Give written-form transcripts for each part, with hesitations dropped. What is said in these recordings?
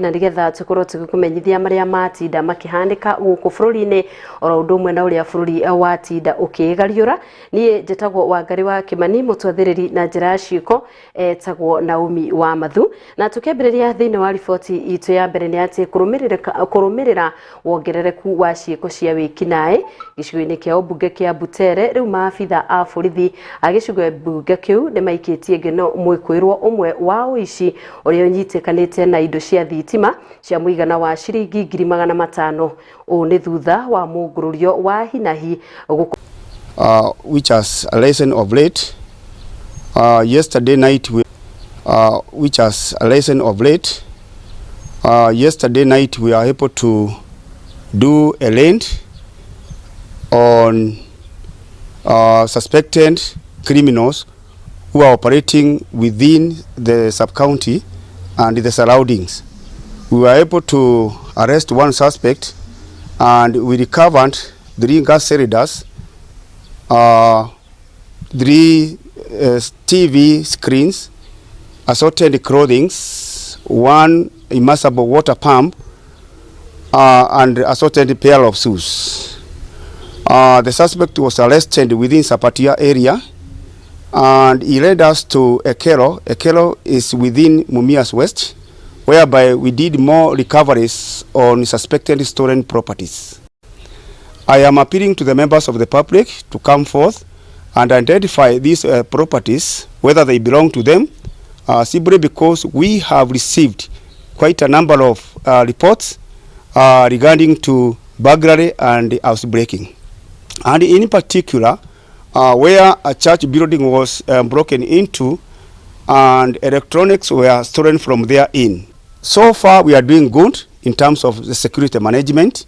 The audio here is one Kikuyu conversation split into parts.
Na nigetha tukorwo tugikumenyithia maria matinda makihanika guku bururi-ini, oro undu umwe na uria bururi watinda ukigariura. Nie njitagwo Wangari wa Kimani, mutwathiriri na njira ya ciiko etagwo Naomi wa Mathu. Na tukiambiriria thiini wa riboti itu ya mbere ni ati kurumirira wongerereku wa ciiko cia wikinaĩ gicigo-inĩ kia ũmbunge kia Butere, riu maabitha a borithi a gicigo mbunge kiu ni maikitie ngeno mwikwirwo umwe wa ũici uria ũnyitĩkanĩte na indo cia thitima cia mũigana wa ciringi 500,000. Ũũ nĩ thutha wa mũngũrũrio wa hinahi which has arisen of late. Yesterday night we, which has arisen of late. Yesterday night we are able to do a raid on suspected criminals who are operating within the sub-county and the surroundings. We were able to arrest one suspect and we recovered 3 gas cylinders, 3 TV screens, assorted clothing, 1 immersible water pump, and assorted pair of shoes. The suspect was arrested within Sapatia area and he led us to Ekero. Ekero is within Mumias West, whereby we did more recoveries on suspected stolen properties. I am appealing to the members of the public to come forth and identify these properties, whether they belong to them, simply because we have received quite a number of reports regarding to burglary and housebreaking. And in particular, where a church building was broken into and electronics were stolen from therein. So far, we are doing good in terms of the security management.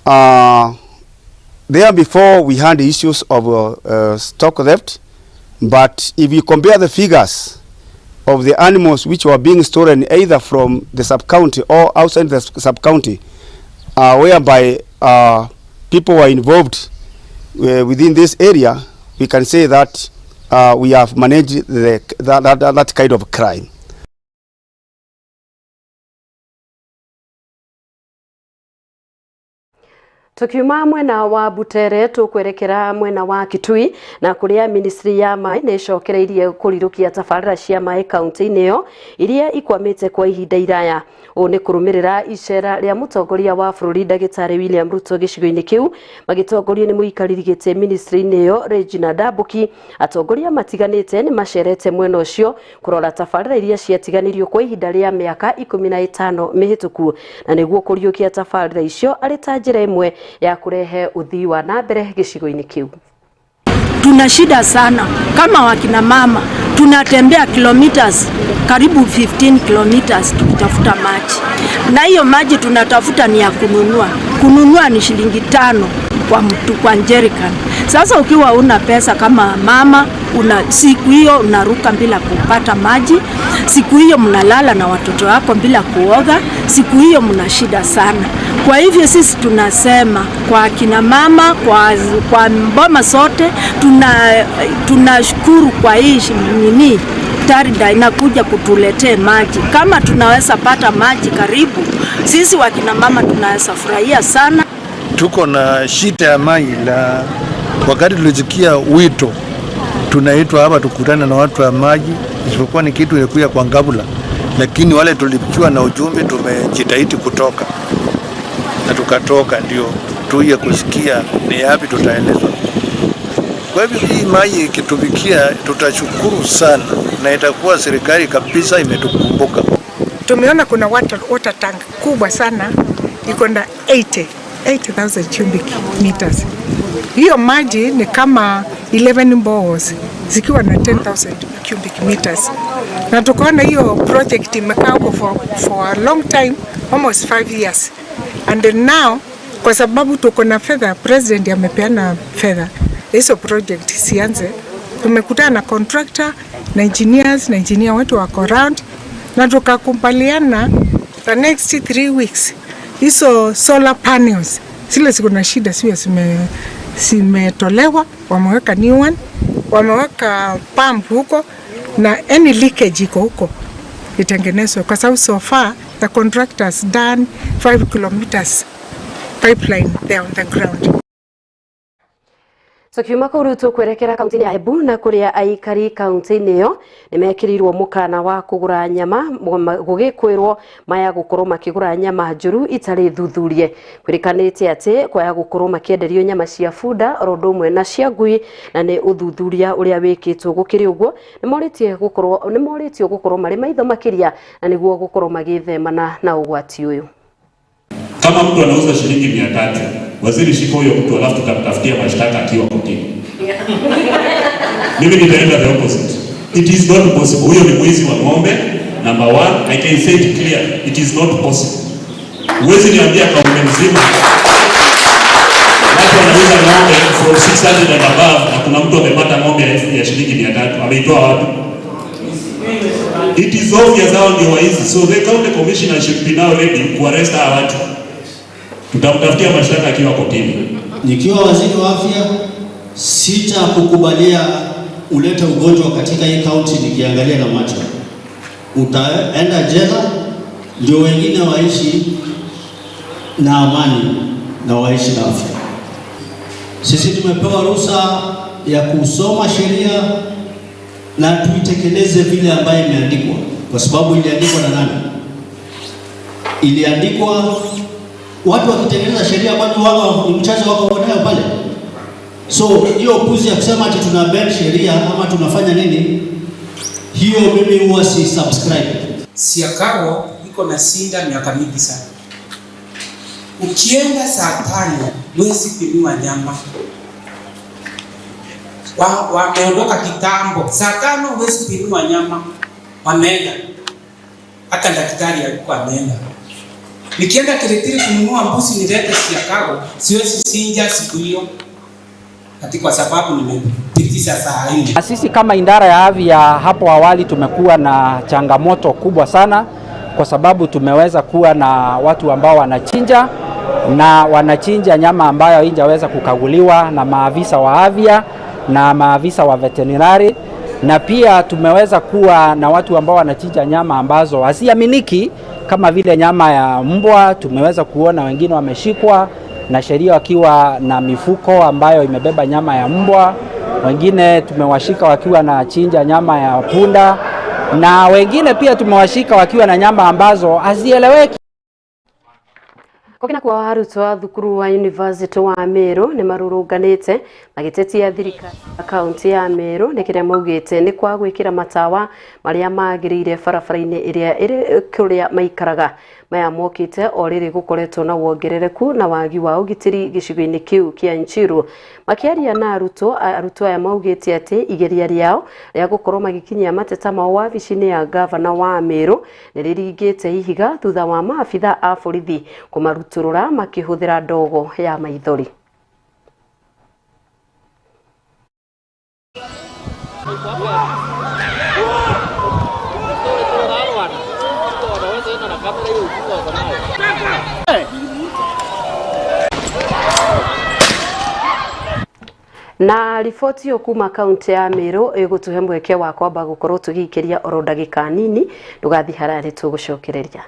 There before, we had issues of stock theft, but if you compare the figures of the animals which were being stolen either from the sub-county or outside the sub-county, whereby people were involved within this area, we can say that we have managed that kind of crime. Tukiuma mwena wa Butere tukwerekera mwena wa Kitui, na kuria ministry ya maĩ nĩ icokereirie kũrirũkia tabarĩra cia maĩ kaunti-inĩ ĩyo iria ikwamĩte kwa ihinda iraya. Ũũ nĩ kũrũmĩrĩra icera rĩa mũtongoria wa bũrũri Ndagĩtarĩ William Ruto gĩcigo-inĩ kĩu, magĩtongorio nĩ mũikarĩri gĩtĩ ministry-inĩ ĩyo Regina Ndambuki. Atongoria matiganĩte nĩ macerete mwena ũcio kũrora tabarĩra iria ciatiganĩrio kwa ihinda rĩa mĩaka 15 mĩhĩtũku, na nĩguo kũriũkia tabarĩra icio arĩ ta njĩra ĩmwe ya kurehe uthii wa na mbere gĩcigo-inĩ kĩu. Tuna shida sana kama wakina mama, tunatembea kilometers karibu 15 kilometers tukitafuta maji, na hiyo maji tunatafuta ni ya kununua. Kununua ni shilingi 5 kwa mtu, kwa jerrycan. Sasa ukiwa una pesa kama mama, una siku hiyo unaruka bila kupata maji, siku hiyo mnalala na watoto wako bila kuoga, siku hiyo mna shida sana. Kwa hivyo sisi tunasema kwa kina mama, kwa mboma sote, tunashukuru kwa hii nini Tarida inakuja kutuletea maji. Kama tunaweza pata maji karibu, sisi wakina mama tunaweza furahia sana. Tuko na shida ya maji, la wakati tulisikia wito tunaitwa hapa tukutane na watu wa maji, isipokuwa ni kitu ilikuja kwa ngabula, lakini wale tulipikiwa na ujumbe tumejitahidi kutoka na tukatoka, ndio tuje kusikia ni yapi tutaelezwa. Kwa hivyo hii maji ikitufikia tutashukuru sana, na itakuwa serikali kabisa imetukumbuka. Tumeona kuna water tank kubwa sana iko na 80,000 cubic meters. Hiyo maji ni kama 11 boreholes zikiwa na 10,000 cubic meters. Na tukaona hiyo project imekaa huko for a long time, almost 5 years. And now kwa sababu tuko na fedha, president amepeana fedha, hizo project sianze. Tumekutana na contractor na engineers, na engineer wetu wako round, na tukakubaliana the next 3 weeks hizo solar panels zile ziko na shida sio zimetolewa, wameweka new one, wameweka pump huko, na any leakage iko huko itengenezwe, kwa sababu so far The contractor has done 5 kilometers pipeline there on the ground. Tukiuma kũu rĩu tũkwerekera kaunti-inĩ ya Embu na kũrĩa aikari kaunti-inĩ ĩyo nĩmekĩrĩirwo mũkana wa kũgũra nyama gũgĩkwĩrwo maya gũkorwo makĩgũra nyama njũru itarĩ thuthurie. Kwĩrĩkanĩte atĩ kwaya gũkorwo makĩenderio nyama cia bunda oro ũndũ ũmwe na cia ngui, na nĩ ũthuthuria ũrĩa wĩkĩtwo. Gũkĩrĩ ũguo nĩmorĩtio gũkorwo marĩ maitho makĩria na nĩguo gũkorwo magĩthemana na ũgwati ũyũ. Kama mtu anauza shilingi 300, waziri shika huyo mtu alafu tutamtafutia mashtaka akiwa kotini. Mimi nitaenda the opposite. It is not possible. Huyo ni mwizi wa ng'ombe. Number one, I can say it clear. It is not possible. Huwezi niambia kaunti mzima watu wanauza ng'ombe from 600 and above na kuna mtu amepata ng'ombe ya shilingi 300. Ameitoa wapi? It is obvious hao ndio waizi. So the county commissioner should be now ready ku arrest hawa watu. Tutamtafutia mashtaka akiwa kotini. Nikiwa waziri wa afya sitakukubalia ulete ugonjwa katika hii kaunti nikiangalia na macho. Utaenda jela ndio wengine waishi na amani na waishi na afya. Sisi tumepewa ruhusa ya kusoma sheria na tuitekeleze vile ambayo imeandikwa, kwa sababu iliandikwa na nani? Iliandikwa watu wakitengeneza sheria, kwani wao ni mchezo wako nayo pale? So hiyo upuzi ya kusema ati tuna bend sheria ama tunafanya nini, hiyo mimi huwa si subscribe. Siakago iko na shinda miaka mingi sana. Ukienda saa 5 huwezi pimiwa nyama. Wameondoka kitambo. Saa 5 huwezi pimiwa nyama. Wameenda. Hata daktari alikuwa ameenda. Nikienda Kiritiri kununua mbuzi nilete Siakago, siwezi sinja siku hiyo. Ati kwa sababu nimepitisha saa 4. Sisi kama idara ya afya hapo awali tumekuwa na changamoto kubwa sana, kwa sababu tumeweza kuwa na watu ambao wanachinja na wanachinja nyama ambayo haijaweza kukaguliwa na maafisa wa afya na maafisa wa veterinary, na pia tumeweza kuwa na watu ambao wanachinja nyama ambazo haziaminiki kama vile nyama ya mbwa. Tumeweza kuona wengine wameshikwa na sheria wakiwa na mifuko ambayo imebeba nyama ya mbwa, wengine tumewashika wakiwa na chinja nyama ya punda, na wengine pia tumewashika wakiwa na nyama ambazo hazieleweki. Kokina kwa arutwo a thukuru wa University wa Meru nĩ marũrũnganĩte magĩtetia thirikari ya kaunti ya Meru nĩ kĩrĩa maugĩte nĩ kwa gwĩkĩra matawa marĩa magĩrĩire barabara-inĩ ĩrĩa ĩrĩ kũrĩa maikaraga. Maya mokĩte o rĩrĩ gũkoretwo na wongerereku na wagi wa ũgitĩri gĩcigo-inĩ kĩu kĩa Nchiru. Makĩaria na arutwo aya maugĩte atĩ igeria rĩao rĩa gũkorwo magĩkinyia mateta mao wabici-inĩ ya gavana wa Meru nĩ rĩringĩte ihiga thutha wa maabitha a borithi kũmarutũrũra makĩhũthĩra ndogo ya maithori. Na riboti ĩyo kuma kaunti ya Meru ĩgũtũhe mweke wa kwamba gũkorwo tũgĩikĩria oro ndagĩka nini. Ndũgathiĩ haraya tũgũcokereria.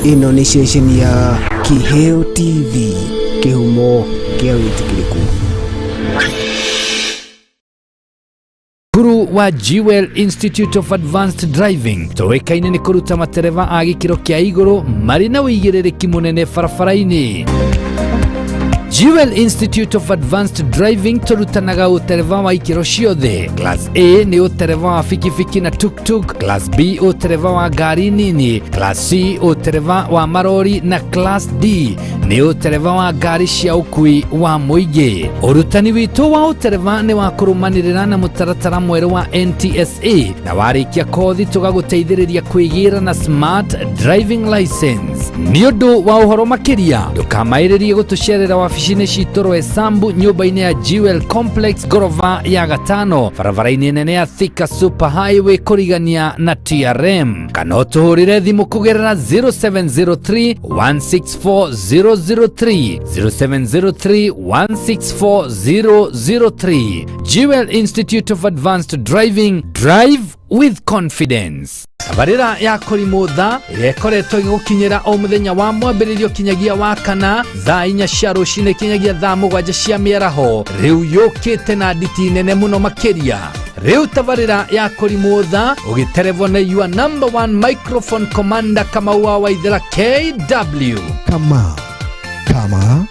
Ĩno nĩ ceceni ya Kiheo TV, kĩhumo kĩa wĩtĩkĩrĩku. Cukuru wa Jewel Institute of Advanced Driving toĩkaine nĩ kũruta matereba a gĩkĩro kĩa igũrũ marĩ na ũigĩrĩrĩki mũnene barabara-inĩ. Jewel Institute of Advanced Driving tũrutanaga ũtereba wa ikĩro ciothe. Class A nĩ ũtereba wa bikibiki na tuk-tuk, Class B ũtereba wa ngari nini, Class C ũtereba wa marori na Class D Nĩ ũtereba wa ngari cia ũkui wa mũingĩ. Ũrutani witũ wa ũtereba nĩ wa kũrũmanĩrĩra na mũtaratara mwerũ wa NTSA, na warĩkia kothi tũgagũteithĩrĩria kwĩgĩra na smart driving license. Nĩ ũndũ wa ũhoro makĩria ndũkamaĩrĩrie gũtũcerera wabici-inĩ citũ Roysambu nyũmba-inĩ ya Jewel Complex ngorova ya gatano barabara-inĩ nene ya Thika Super Highway kũrigania na TRM, kana ũtũhũrĩre thimũ kũgerera 0703 164 003 0703 164 003. Jewel Institute of Advanced Driving, drive with confidence. Tabarĩra ya kũrimũtha ĩrĩa ĩkoretwo ĩgĩgũkinyĩra o mũthenya wa mwambĩrĩrio kinyagia wa kana thaa 4 cia rũcinĩ kinyagia thaa 7 cia mĩaraho, rĩu yũkĩte na nditi nene mũno makĩria. Rĩu tabarĩra ya kũrimũtha ũgĩterevwo nĩ your number one microphone commander Kamau wa Waithera KW. Kama kama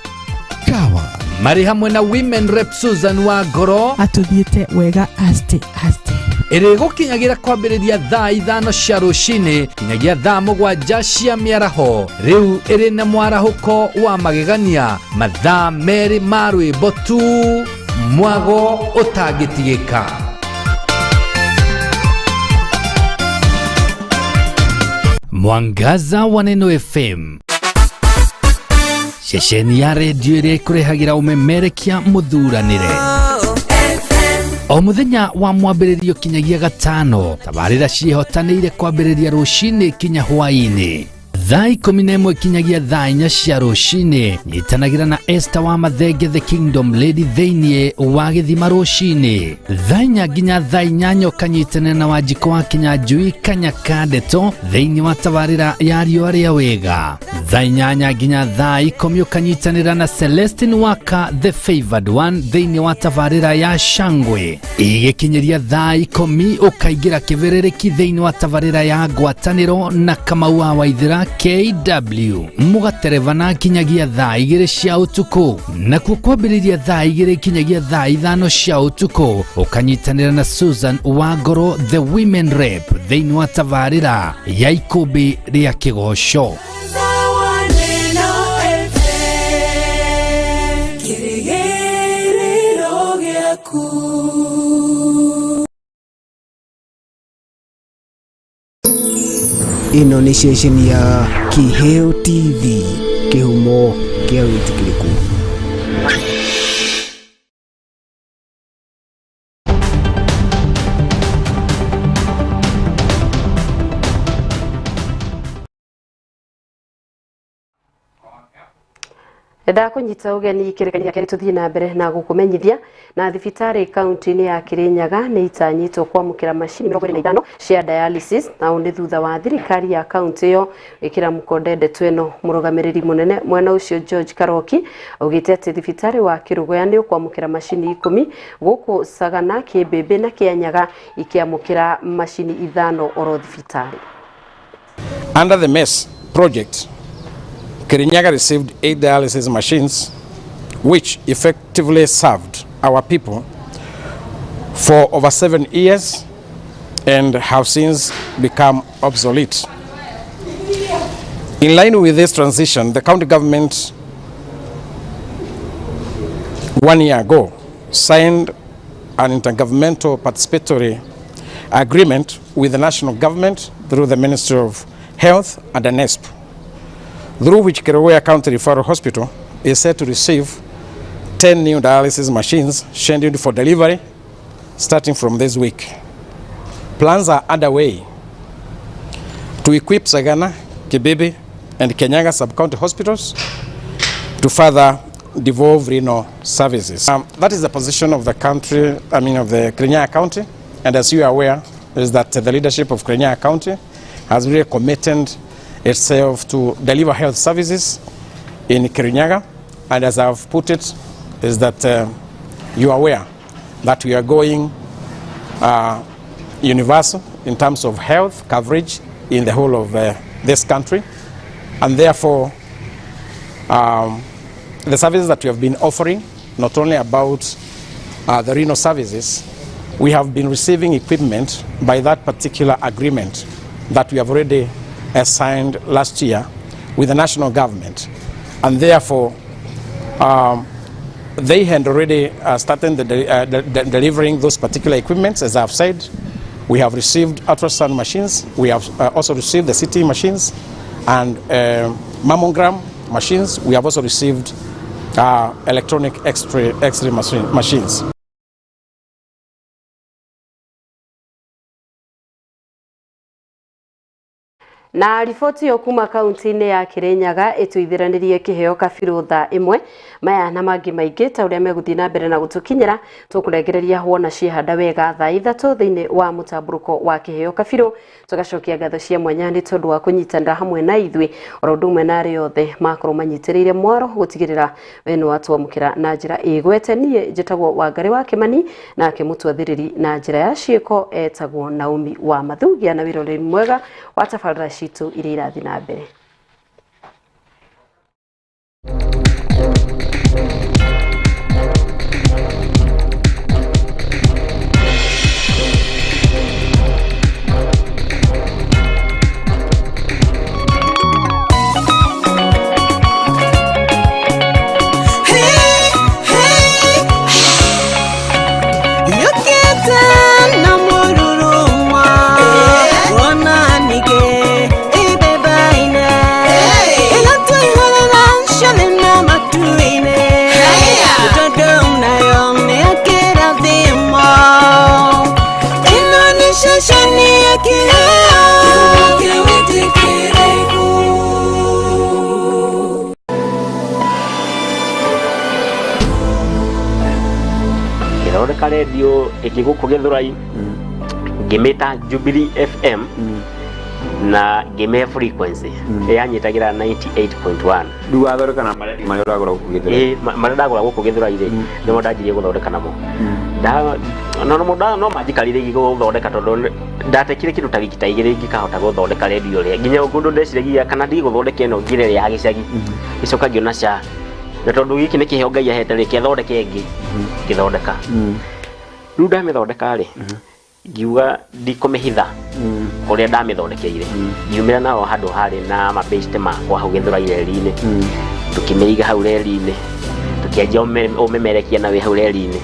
kawa marĩ hamwe na women rep Susan wa Ngoro atũthiĩte wega aste aste. Ĩrĩgũkinyagĩra kwambĩrĩria thaa 5 cia rũcinĩ kinyagia thaa 7 cia mĩaraho. Rĩu ĩrĩ na mwarahũko wa magegania, mathaa 2 ma rwĩmbo tu, mwago ũtangĩtigĩka. Mwangaza wa Neno FM, ceceni ya redio ĩrĩa ĩkũrehagĩra ũmemerekia mũthuranĩre o mũthenya wa mwambĩrĩrio kinyagia gatano. Tabarĩra ciĩhotanĩire kwambĩrĩria rũcinĩ kinya hwaĩ-inĩ thaa 11 kinyagia thaa 4 cia rũcinĩ. Nyitanagĩra na Esther wa Mathenge the Kingdom Lady thĩinĩ wa gĩthima rũcinĩ thaa 4 nginya thaa 8, ũkanyitanĩra na Wanjikũ wa Kinyanjui Kanyaka Ndeto thĩinĩ wa tabarĩra ya riũa rĩa wega. Thaa 8 nginya thaa 10 ũkanyitanĩra na Celestine Waka the Favored One thĩinĩ wa tabarĩra ya Shangwe. Igĩkinyĩria thaa 10 ũkaingĩra kĩbĩrĩrĩki thĩinĩ wa tabarĩra ya ngwatanĩro na Kamau wa Waithera KW, mũgaterebana kinyagia thaa 2 cia ũtukũ. Nakuo kwambĩrĩria thaa 2 kinyagia thaa 5 cia ũtukũ ũkanyitanĩra na Susan Wangoro the Women Rep thĩinĩ wa tabarĩra ya ikũmbĩ rĩa kĩgoco. Ĩno nĩ ceceni ya Kiheo TV, kĩhumo kĩa wĩtĩkĩrĩku. Ndakũnyita ũgeni kĩrĩkanĩro kĩrĩa tũthiĩ na mbere na gũkũmenyithia na thibitarĩ kaunti-inĩ ya Kirinyaga nĩ itanyĩtwo kwamũkĩra macini 25 cia dialysis, na ũũ nĩ thutha wa thirikari ya kaunti ĩyo ĩkĩra mũkonde ndeto ĩno. Mũrũgamĩrĩri mũnene mwena ũcio George Karoki augĩte atĩ thibitarĩ wa Kĩrũgũya nĩ ũkwamũkĩra macini 10, gũkũ Sagana, Kĩmbĩmbĩ na Kĩanyaga ikĩamũkĩra macini 5 oro thibitarĩ. Under the MESS project, Kirinyaga received 8 dialysis machines, which effectively served our people for over 7 years and have since become obsolete. In line with this transition, the county government 1 year ago signed an intergovernmental participatory agreement with the national government through the Ministry of Health and ANESP, through which Kerugoya County Referral Hospital is set to receive 10 new dialysis machines scheduled for delivery starting from this week. Plans are underway to equip Sagana, Kibibi, and Kenyaga sub-county hospitals to further devolve renal services. That is the position of the country, of the Kirinyaga County, and as you are aware, is that the leadership of Kirinyaga County has really committed itself to deliver health services in Kirinyaga, and as I've put it, is that you are aware that we are going universal in terms of health coverage in the whole of this country, and therefore the services that we have been offering, not only about the renal services, we have been receiving equipment by that particular agreement that we have already signed last year with the national government. And therefore, they had already started delivering those particular equipments. As I've said, we have received ultrasound machines. We have also received the CT machines and mammogram machines. We have also received electronic X-ray machines. Na riboti yo kuma kaunti-inĩ ya Kirinyaga ĩtũithĩranĩrie kĩheo kabirũ thaa ĩmwe maya na mangĩ maingĩ ta ũrĩa megũthiĩ na mbere na gũtũkinyĩra tũkũrengereria wona ciehanda wega thaa 3 thĩinĩ wa mũtambũrũko wa kĩheo kabirũ. Tũgacokia ngatho cia mwanya nĩ tondũ wa kũnyitanĩra hamwe na ithuĩ oro ũndũ ũmwe na arĩa othe makorwo manyitĩrĩire mwaro gũtigĩrĩra we nĩ watwamũkĩra na njĩra ĩgwete. Niĩ njĩtagwo Wangari wa Kĩmani nake mũtwathĩrĩri na njĩra ya ciĩko etagwo Naomi wa Mathugia na wĩroreri mwega wa tabarĩra citũ iria irathiĩ na mbere. Ngĩthondeka redio ĩngĩ gũkũ Gĩthũrai, ngĩmĩta Jubilee FM na ngĩmĩhe frequency yanyitagĩra 98.1. Rĩu wathondeka na marĩa ũragũra gũkũ Gĩthũrai? Marĩa ndagũra gũkũ Gĩthũrai rĩ, nĩmo ndanjirie gũthondeka namo. No manjikarire gũthondeka tondũ ndatekire kĩndũ ta wiki ta igĩrĩ ngĩkahota gũthondeka redio ĩrĩa nginya ũndũ ndeciragia kana ndige gũthondeka ĩno ngĩre ya gĩcagi. Gĩcoka ngĩona ca na tondũ gĩkĩ nĩ kĩheo Ngai ahete rĩ, kĩathondeke ĩngĩ ngĩthondeka. Rĩu ndamĩthondeka rĩ, ngiuga ndikũmĩhitha kũrĩa ndamĩthondekeire, ngiumĩra nao handũ harĩ na mabĩcite makwa hau Gĩthũrai reri-inĩ, tũkĩmĩiga hau reri-inĩ, tũkĩanjia ũmemerekia na wĩ hau reri-inĩ.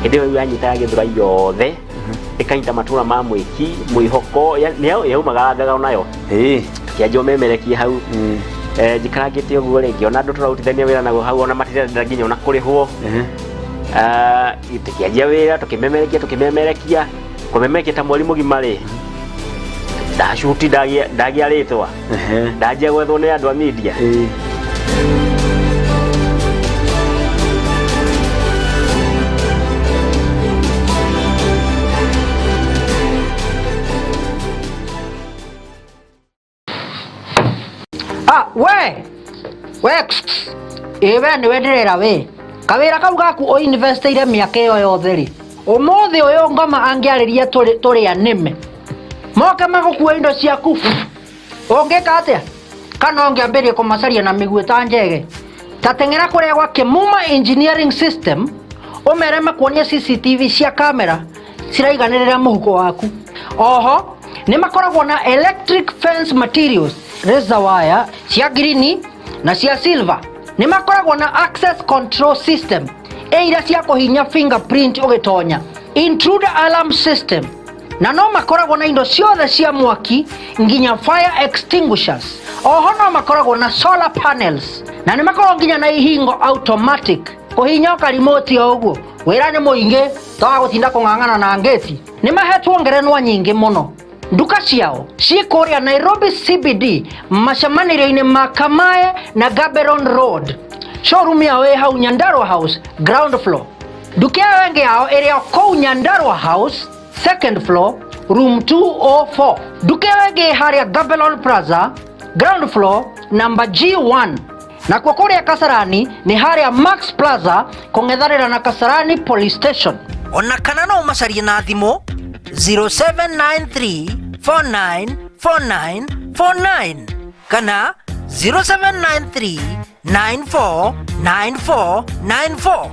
Hĩndĩ ĩyo yanyitaga Gĩthũrai yothe, ĩkanyita matũra ma Mwĩki, Mwĩhoko, yaumaga ngaga onayo. Tũkĩanjia ũmemerekia hau. Njikarangĩte ũguo rĩ, ngĩona andũ tũrarutithania wĩra naguo hau ona matirenda nginya ona kũrĩhwo. Tũkĩanjia wĩra, tũkĩmemerekia kũmemerekia ta mweri mũgima rĩ, ndacuti ndagĩa rĩtwa, ndanjia gwethwo nĩ andũ a media. We ĩ we nĩwe ndĩrera we kawĩra kau gaku ũinvestĩire mĩaka ĩyo yothe rĩ, ũmũthĩ ũyũ ngoma angĩarĩria tũrĩa nĩme moke magũkua indo ciaku ũngĩka atĩa? Kana ũngĩambĩrĩria kũmacaria na mĩguĩ ta njege? Ta teng'era kũrĩa gwa Kĩmuma Engineering System ũmere makuonie CCTV cia kamera ciraiganĩrĩra mũhuko waku. Oho nĩ makoragwo na electric fence materials, razor wire cia green na cia silver. Nĩ makoragwo na access control system ĩira cia kũhinya fingerprint ũgĩtonya, intruder alarm system, na no makoragwo na indo ciothe cia mwaki nginya fire extinguishers. Oho no makoragwo na solar panels na nĩ makoragwo nginya na ihingo automatic kũhinya karimoti o ũguo. Wĩra nĩ mũingĩ toga gũtinda kũng'ang'ana na ngĩti. Nĩ mahetwo ngerenwa nyingĩ mũno. Nduka ciao ciĩ kũrĩa Nairobi CBD macemanĩrio-inĩ ma Kamae na Gaborone Road. Showroom yao ĩ hau Nyandarua House ground floor. Nduka ĩyo ĩngĩ yao ĩrĩ o kũu Nyandarua House second floor room 204. Nduka ĩyo ĩngĩ ĩ harĩa Gaborone Plaza ground floor number G1. Nakuo kũrĩa Kasarani nĩ harĩa Max Plaza kũng'ethanĩra na Kasarani Police Station. Ona kana no ũmacarie na thimũ 0793 4949 49 kana 0793 9494 94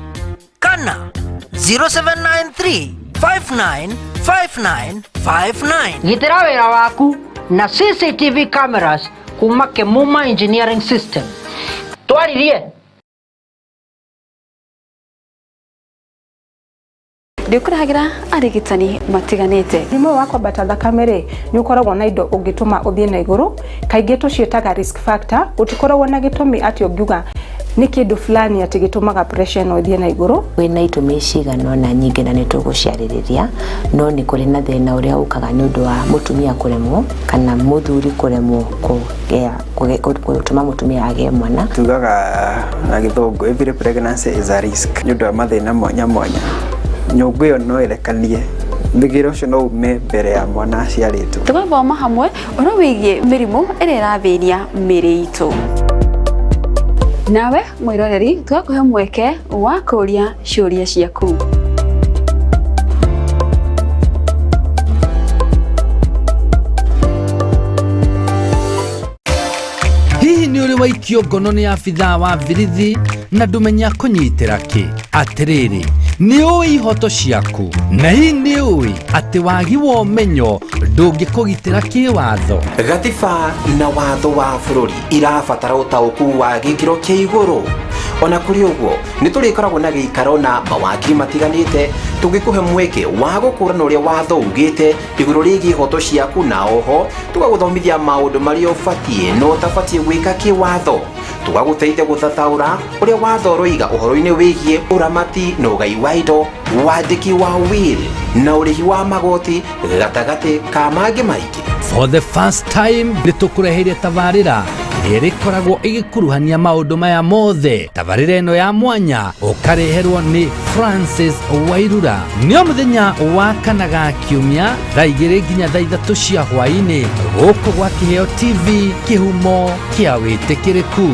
kana 0793 5959 59. Gitĩra wĩra waku na CCTV cameras kuma Kĩmuma Engineering System. Twaririe. Ndĩkũrehagĩra arigitani matiganĩte. Mũrimũ wa kwambata thakame rĩ, nĩ ũkoragwo na indo ũngĩtũma ũthiĩ na igũrũ, kaingĩ tũciĩtaga risk factor. Gũtikoragwo na gĩtũmi atĩ ũngiuga nĩ kĩndũ fulani atĩ gĩtũmaga pressure ĩno ĩthiĩ na igũrũ. Wĩna itũmi cigana ũna nyingĩ na nĩ tũgũciarĩrĩria, no nĩ kũrĩ na thĩna ũrĩa ũkaga nĩ ũndũ wa mũtumia kũremwo kana mũthuri kũremwo gũtũma mũtumia agĩe mwana. Tugaga na gĩthũngũ every pregnancy is a risk nĩ ũndũ wa mathĩna mwanya mwanya. Nyũngũ ĩyo no ĩrekanie, mũgĩro ũcio no ume mbere ya mwana aciarĩtwo. Tũgathoma hamwe ũhoro wĩgiĩ mĩrimũ ĩrĩa ĩrathĩnia mĩĩrĩ itũ. Nawe mwĩroreri tũgakũhe mweke wa kũũria ciũria ciaku. Hihi nĩ ũrĩ waikio ngono nĩ abithaa wa birithi na ndũmenya kũnyitĩra kĩ? Atĩrĩrĩ, nĩ ũĩ ihoto ciaku, na hihi nĩ ũĩ atĩ wagi wa ũmenyo ndũngĩkũgitĩra kĩwatho? Gatiba na watho wa bũrũri irabatara ũtaũku wa gĩkĩro kĩa igũrũ. Ona kũrĩ ũguo, nĩ tũrĩkoragwo na gĩikaro na mawakiri matiganĩte tũgĩkũhe mweke wa gũkũrana ũrĩa watho ugĩte igũrũ rĩgiĩ ihoto ciaku, na oho tũgagũthomithia maũndũ marĩa ũbatiĩ na ũtabatiĩ gwĩka kĩwatho. Tũgagũteithia gũthathaũra ũrĩa watho ũroiga ũhoro-inĩ wĩgiĩ ũramati na ũgai wa indo, wandĩki wa will na ũrĩhi wa magoti gatagatĩ ka mangĩ maingĩ. For the first time nĩ tũkũreheire tabarĩra ĩrĩa ĩrĩkoragwo ĩgĩkuruhania maũndũ maya mothe. Tabarĩra ĩno ya mwanya ũkareherwo nĩ Francis Wairura nĩ o mũthenya wa kana ga kiumia thaa 2 nginya thaa 3 cia hwaĩ-inĩ gũkũ gwa Kĩheo TV, kĩhumo kĩa wĩtĩkĩrĩku.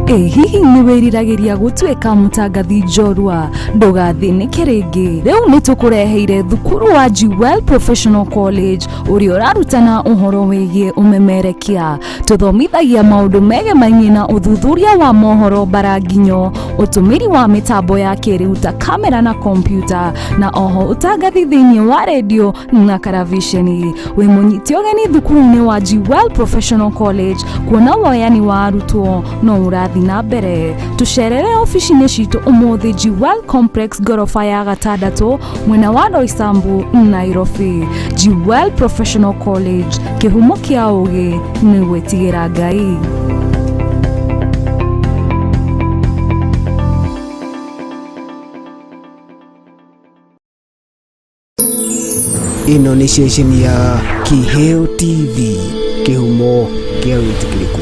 Ĩ hihi nĩ wĩriragĩria gũtuĩka mũtangathi njorua? Ndũgathĩnĩke rĩngĩ, rĩu nĩ tũkũreheire thukuru wa Jewel Professional College ũrĩa ũrarutana ũhoro wĩgiĩ ũmemerekia. Tũthomithagia maũndũ megemainie na ũthuthuria wa mohoro mbaranginyo, ũtũmĩri wa mĩtambo ya kĩrĩu ta kamera na kompiuta, na oho ũtangathi thĩinĩ wa redio na karaviceni. Wĩ mũnyite ũgeni thukuru-inĩ wa Jewel Professional College kuona woyani wa arutwo no ũrathiĩ na mbere. Tũcerere obici-inĩ citũ ũmũthĩ Jewel Complex ngoroba ya 6 mwena wa Roysambu, Nairobi. Jewel Professional College, kĩhumo kĩa ũgĩ nĩ gwĩtigĩra Ngai. Ĩno nĩ ceceni ya Kĩheo TV, kĩhumo kĩa wĩtĩkĩrĩku.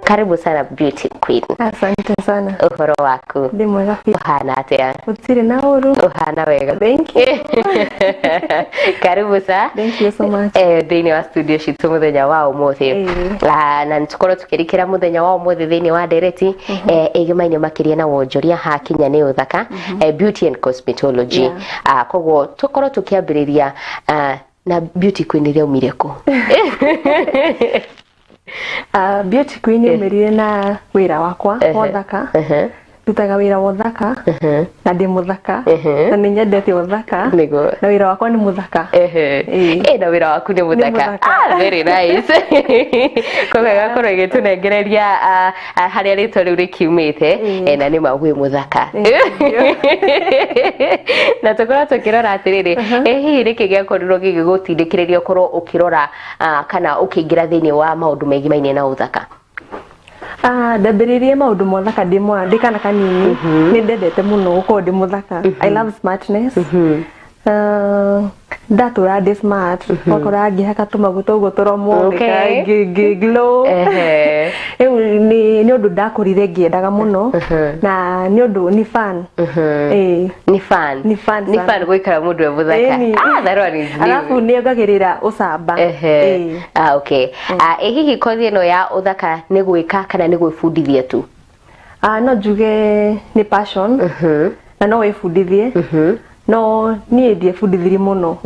Karibu sana Beauty Queen. Asante sana. Ũhoro waku? Ndĩ mwega biũ. Ũhana atĩa? Gũtirĩ na ũru. Ũhana wega. Thank you. Karibu sa. Thank you so much. Thĩinĩ wa studio citũ mũthenya wa ũmũthĩ. Na nĩtũkorwo tũkĩrikĩra mũthenya wa ũmũthĩ thĩinĩ wa ndereti ĩgĩmaine makĩria na wonjoria hakinya nĩ ũthaka, beauty and cosmetology. Koguo tũkorwo tũkĩambĩrĩria na Beauty Queen ĩrĩa umire kũ? Beauty Queen yaumĩrire na wĩra wakwa wa ũthaka. Ndutaga wĩra wa ũthaka na ndĩ mũthaka na nĩ nyendete ũthaka na wĩra wakwa nĩ mũthaka. Na wĩra waku nĩ mũthaka. Very nice. Koguo ĩgakorwo ĩgĩtũnengereria harĩa rĩtwa rĩu rĩkiumĩte, na nĩ ma wĩ mũthaka. Na tũkorwo tũkĩrora atĩrĩrĩ, hihi nĩkĩ gĩakorirwo gĩgĩgũtindĩkĩrĩria ũkorwo ũkĩrora kana ũkĩingĩra thĩinĩ wa maũndũ megimaine na ũthaka? Ndambĩrĩirie maũndũ ma ũthaka ndĩ mwana, ndĩ kana kanini. Nĩ ndendete mũno gũkorwo ndĩ mũthaka. I love smartness. Ndatũra ndĩ smart, wakora ngĩhaka tũmaguta ũguo tũromo, ngĩ glow. Rĩu nĩ ũndũ ndakũrire ngĩendaga mũno, na nĩ ũndũ nĩ fun. Nĩ fun. Nĩ fun Nĩ fun gũikara mũndũ e mũthaka. That one is new. Alafu nĩ yongagĩrĩra ũcamba. Okay. Ĩ hihi kothi ĩno ya ũthaka nĩ gwĩka kana nĩ gwĩbundithia tu? No njuge nĩ passion na no wĩbundithie. No niĩ ndiebundithirie mũno,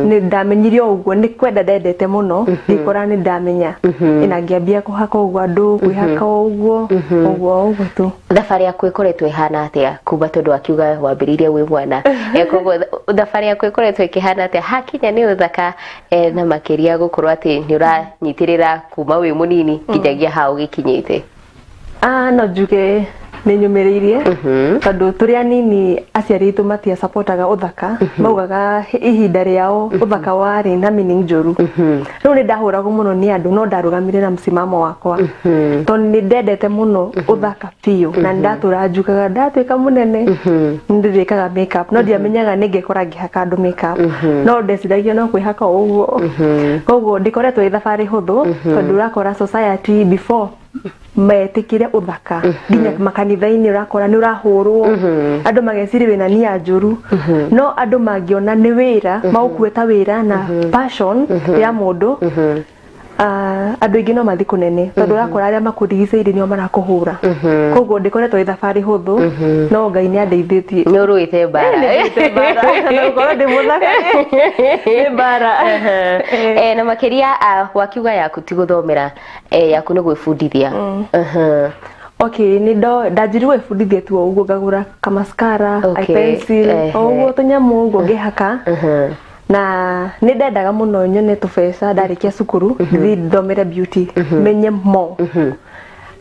nĩ ndamenyire o ũguo, nĩ kwenda ndendete mũno, ngĩkora nĩ ndamenya na ngĩambia kũhaka ũguo andũ, kwĩhaka o ũguo ũguo ũguo tu. Thabarĩ yaku ĩkoretwo ĩhana atĩa kuma tondũ akiuga wambĩrĩirie wĩ mwana? Koguo thabarĩ yaku ĩkoretwo ĩkĩhana atĩa hakinya nĩ ũthaka, na makĩria gũkorwo atĩ nĩ ũranyitĩrĩra kuma wĩ mũnini nginyagia hau ũgĩkinyĩte? Ah, no njuge nĩ nyũmĩrĩirie, tondũ tũrĩ anini aciari aitũ matia supportaga ũthaka, maugaga ihinda rĩao ũthaka warĩ na meaning njũru. Rĩu nĩ ndahũragwo mũno nĩ andũ, no ndarũgamire na msimamo wakwa, tondũ nĩ ndendete mũno ũthaka biũ, na nĩ ndatũra njugaga ndatuĩka mũnene nĩ ndĩrĩkaga makeup, no ndiamenyaga nĩ ngekora ngĩhaka andũ makeup, no ndeciragia no kwĩhaka o ũguo. Koguo ndĩkoretwo ĩ thabarĩ hũthũ, tondũ ũrakora society before metĩkĩre ũthaka, nginya makanitha-inĩ ũrakora nĩ ũrahũrwo, andũ mageciria wĩna nia njũru. No andũ mangĩona nĩ wĩra, maũkue ta wĩra na passion ya mũndũ, andũ aingĩ no mathiĩ kũnene, tondũ ũrakora arĩa makũrigicĩirie nĩo marakũhũra. Koguo ndĩkoretwo ĩ thabarĩ hũthũ, no Ngai nĩ andeithĩtie. Nĩ ũrũĩte mbara. Nĩ ndũĩte mbara. Na gũkorwo ndĩ mũthaka nĩ mbara. Na makĩria, wakiuga yaku ti gũthomera, yaku nĩ gwĩbundithia. Okay, nĩ ndanjirie gwĩbundithia tu o ũguo, ngagũra kamascara, eye pencil, o ũguo tũnyamũ ũguo ngĩhaka, na nĩ ndendaga mũno nyone tũbeca ndarĩkia cukuru, thiĩ thomere beauty, menye more,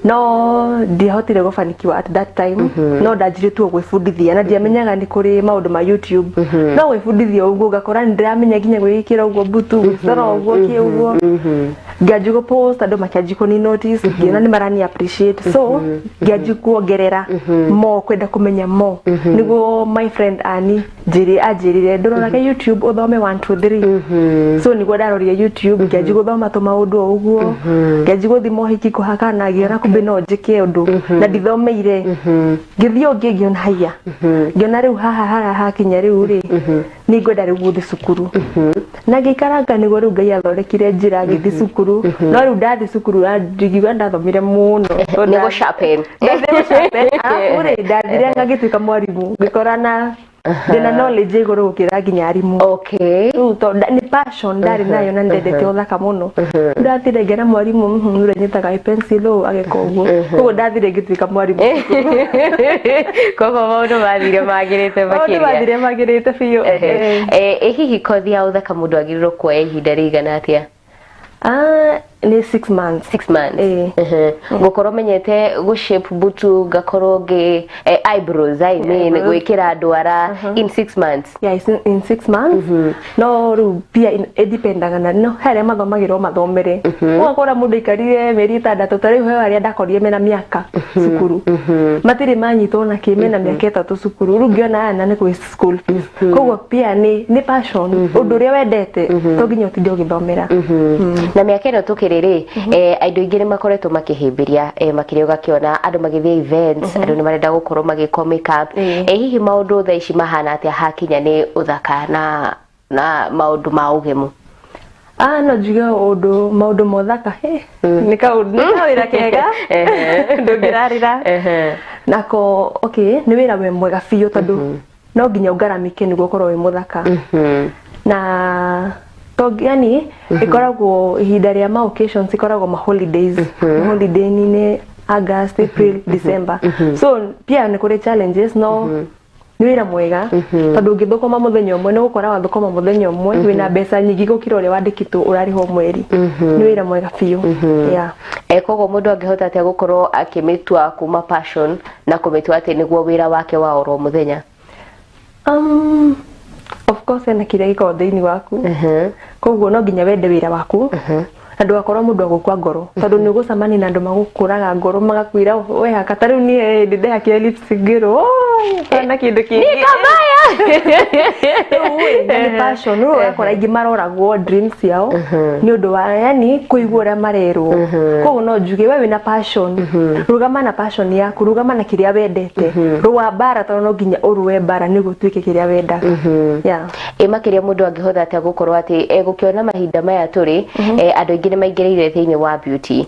no ndiahotire gũbanikiwa at that time. No ndanjirie tu o gwĩbundithia, na ndiamenyaga nĩ kũrĩ maũndũ ma YouTube, no gwĩbundithia ũguo ngakora nĩ ndĩramenya nginya gwĩkĩra ũguo mbutu, gwĩcora ũguo kĩ ũguo, ngĩanjia gũ post, andũ makĩanjia kũni notice, ngĩona nĩ marani appreciate, so ngĩanjia kuongerera more, kwenda kũmenya more. Nĩguo my friend Ani njĩrĩ anjĩrire, "Ndũrorage YouTube ũthome 1 2 3." So nĩguo ndarorire YouTube, ngĩanjia gũthoma tũmaũndũ o ũguo, ngĩanjia gũthiĩ mohiki kũhaka, na ngĩona kumbe no njĩke ũndũ na ndithomeire. Ngĩthiĩ ũngĩ, ngĩona haiya, ngĩona rĩu haha haria hakinya rĩu rĩ, nĩ ngwenda rĩu gũthiĩ cukuru, na ngĩikaranga nĩguo rĩu Ngai athondekire njĩra, ngĩthiĩ cukuru. No rĩu ndathiĩ cukuru ndingiuga ndathomire mũno. Nĩ gũ sharpen. Ndathire gũ sharpen, arabu rĩ, ndathire ngagĩtuĩka mwarimũ, ngĩkora na ndĩna knowledge igũrũ gũkĩra nginya arimũ. Rĩu tondũ nĩ passion ndarĩ nayo na ndendete ũthaka mũno, ndathire ngĩra mwarimũ, ũrĩa nyitaga eye pencil ũũ," agĩka ũguo. Koguo ndathire ngĩtuĩka mwarimũ. Koguo maũndũ mathire magĩrĩte Maũndũ makĩria. Mathire magĩrĩte biũ. Ĩ hihi kothi ya ũthaka mũndũ agĩrĩirwo kuoya ihinda rĩigana atĩa? Ah, nĩ 6 months. 6 months. Ĩĩ. Ngũkorwo menyete gũ shape butu, ngakorwo ngĩ eyebrows, I mean, Eyebrows. gwĩkĩra ndwara in 6 months? Yeah, it's in 6 months. No rĩu pia ĩdipendaga na no he arĩa mathomagĩrwo mathomere, ũgakora mũndũ aikarire mĩeri 6. Ta rĩu he arĩa ndakorire mena mĩaka cukuru, matirĩ manyitwo na kĩ, mena mĩaka 3 cukuru. Rĩu ngĩona aya na nĩ kwĩ school fees. Koguo pia nĩ passion, ũndũ ũrĩa wendete, to nginya ũtinde ũgĩthomera. Na mĩaka ĩno tũkĩrĩ rĩ, andũ aingĩ nĩ makoretwo makĩhĩmbĩria, makĩria ũgakĩona andũ magĩthiĩ events, andũ nĩ marenda gũkorwo magĩkwo makeup. Hihi maũndũ thaa ici mahana atĩa hakinya nĩ ũthaka na maũndũ ma ũgemu? Ah, no njuge ũndũ maũndũ ma ũthaka, nĩ kaũndũ, nĩ kawĩra kega ndũngĩrarĩra nako. Okay, nĩ wĩra we mwega biũ, tondũ no nginya ũngaramike nĩguo ũkorwo wĩ mũthaka, na to yani ĩkoragwo ihinda rĩa ma occasions, ĩkoragwo ma holidays, holiday-inĩ August, April, December. So pia nĩ kũrĩ challenges, no nĩ wĩra mwega, tondũ ũngĩthũkũma mũthenya ũmwe, nĩ ũgũkora wathũkũma mũthenya ũmwe wĩna mbeca nyingĩ gũkĩra ũrĩa wandĩkĩtwo ũrarĩhwo mweri. Nĩ wĩra mwega biũ, yeah. Koguo mũndũ angĩhota atĩa gũkorwo akĩmĩtua kuma passion na kũmĩtua atĩ nĩguo wĩra wake wa oro mũthenya? Of course hena kĩrĩa gĩkoragwo thĩinĩ waku, koguo no nginya wende wĩra waku na ndũgakorwo mũndũ wa gũkua ngoro, tondũ nĩ ũgũcemania na andũ magũkũraga ngoro, magakwĩra we haka. Ta rĩu niĩ hĩndĩ ndehakire lipstick, ngĩrwo na kĩndũ kĩngĩ. Nĩ kabaya. Rĩu ĩ, na nĩ passion. Rĩu ũrakora aingĩ maroragwo dreams ciao nĩ ũndũ wa yani kũigua ũrĩa marerwo. Koguo no njuge we wĩna passion, rũgama na passion yaku, rũgama na kĩrĩa wendete, rũa mbara, tondũ no nginya ũrũe mbara nĩguo ũtuĩke kĩrĩa wendaga, yeah. Ĩ makĩria mũndũ angĩhota atĩa gũkorwo atĩ gũkĩona mahinda maya tũrĩ, andũ aingĩ nĩ maingĩrĩire thĩinĩ wa beauty?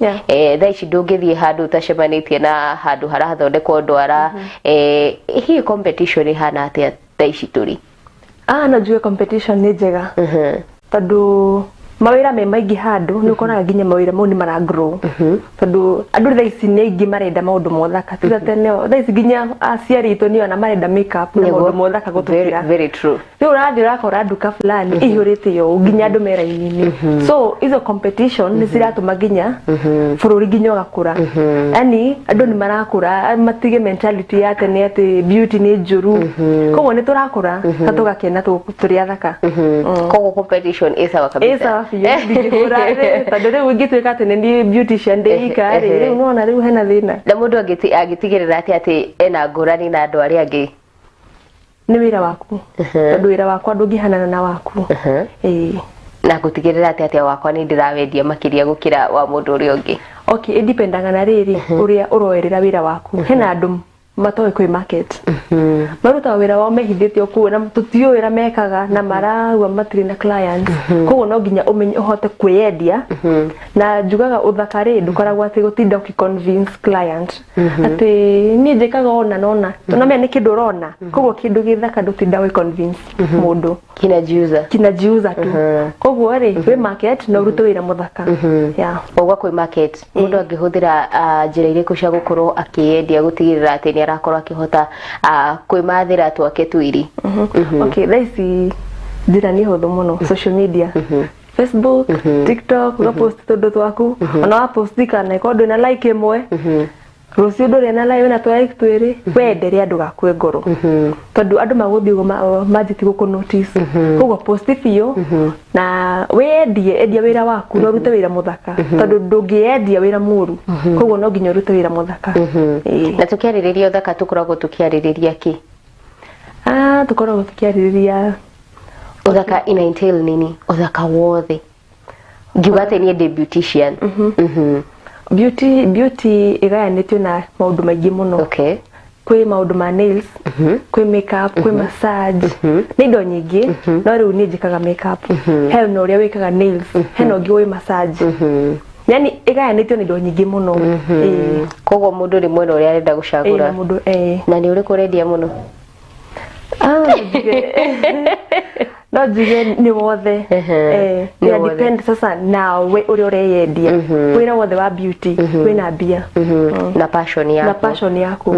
Thaa ici ndũngĩthiĩ handũ ũtacemanĩtie na handũ harathondekwo ndwara. Hihi competition ĩhana atĩa thaa ici tũrĩ? No njuge competition nĩ njega tondũ mawĩra me maingĩ handũ nĩ ũkoraga nginya mawĩra mau nĩ mara grow tondũ andũ thaa ici nĩ aingĩ marenda maũndũ ma ũthaka tiga tene. Thaa ici nginya aciari aitũ nĩo ona marenda makeup na maũndũ ma ũthaka gũtũkĩra. Very true. Rĩu ũrathiĩ ũrakora nduka fulani ĩihũrĩte ũũ nginya andũ me raini-inĩ, so izo competition nĩ ciratũma nginya bũrũri nginya ũgakũra, yani andũ nĩ marakũra matige mentality ya tene atĩ beauty nĩ njũru. Koguo nĩ tũrakũra na tũgakena tũrĩ athaka. Koguo competition ĩ sawa kabisa. Ĩ sawa biũ, ndingĩhũra tondũ rĩu ingĩtuĩka atĩ nĩ niĩ beautician ndĩ ika rĩ, rĩu nĩwona rĩu hena thĩna. Na mũndũ angĩtigĩrĩra atĩa atĩ ena ngũrani na andũ arĩa angĩ? Nĩ wĩra waku, tondũ wĩra wakwa ndũngĩhanana na waku. Ĩĩ. Na gũtigĩrĩra atĩ atĩa wakwa nĩ ndĩrawendia makĩria gũkĩra wa mũndũ ũrĩa ũngĩ? Okay, ĩdipendaga na rĩrĩ ũrĩa ũroerera wĩra waku. Hena andũ matoĩ kwĩ market, marutaga wĩra wao mehithĩte o kũu na tũtiũĩ wĩra mekaga na marauga matirĩ na clients. Koguo no nginya ũmenye ũhote kwĩyendia, na njugaga ũthaka rĩ ndũkoragwo atĩ gũtinda ũkĩ convince client atĩ niĩ njĩkaga ona na ona, tũnamenya nĩ kĩndũ ũrona. Koguo kĩndũ gĩthaka ndũtinda ũgĩ convince mũndũ. Kinajiuza. Kinajiuza tu. Koguo rĩ, wĩ market na ũrute wĩra mũthaka, yeah. Ũguo kwĩ market, mũndũ angĩhũthĩra njĩra irĩkũ cia gũkorwo akĩyendia gũtigĩrĩra atĩ nĩ arakorwo akĩhota kwĩmathĩra twake twĩri? Okay, thaa ici njĩra nĩ hũthũ mũno, social media, Facebook, TikTok, ũgapost tũndũ twaku. Ona wapost kana ĩkorwo ndwĩna like ĩmwe, rũciũ ndũrĩ na like, wĩna tũ like twĩrĩ, wendere andũ gakue ngoro tondũ andũ magũthiĩ ũguo manjĩtie gũkũ notice. Koguo post biũ na wĩyendie, endia wĩra waku na ũrute wĩra mũthaka tondũ ndũngĩendia wĩra mũru. Koguo no nginya ũrute wĩra mũthaka. Ĩĩ. Na tũkĩarĩrĩria ũthaka tũkoragwo tũkĩarĩrĩria kĩ? Tũkoragwo tũkĩarĩrĩria Ũthaka ina entail nini? Ũthaka wothe ngiuga atĩ niĩ ndĩ beautician. Beauty ĩgayanĩtio na maũndũ maingĩ mũno. Kwĩ maũndũ ma nails, kwĩ makeup, kwĩ massage, nĩ indo nyingĩ. No rĩu niĩ njĩkaga makeup, he na ũrĩa wĩkaga nails, hena ũngĩ wĩ massage, yani ĩgayanĩtio na indo nyingĩ mũno. Ĩĩ. Koguo mũndũ rĩ mwena ũrĩa arenda Ĩĩ, gũcagũra. Na mũndũ, ĩĩ. Na nĩ ũrĩkũ ũrendia mũno? No njuge nĩ wothe. Nĩ Ĩra wothe. Depend sasa nawe ũrĩa ũreyendia. Wĩra wothe wa beauty wĩna mbia. Na passion yaku. Na passion yaku.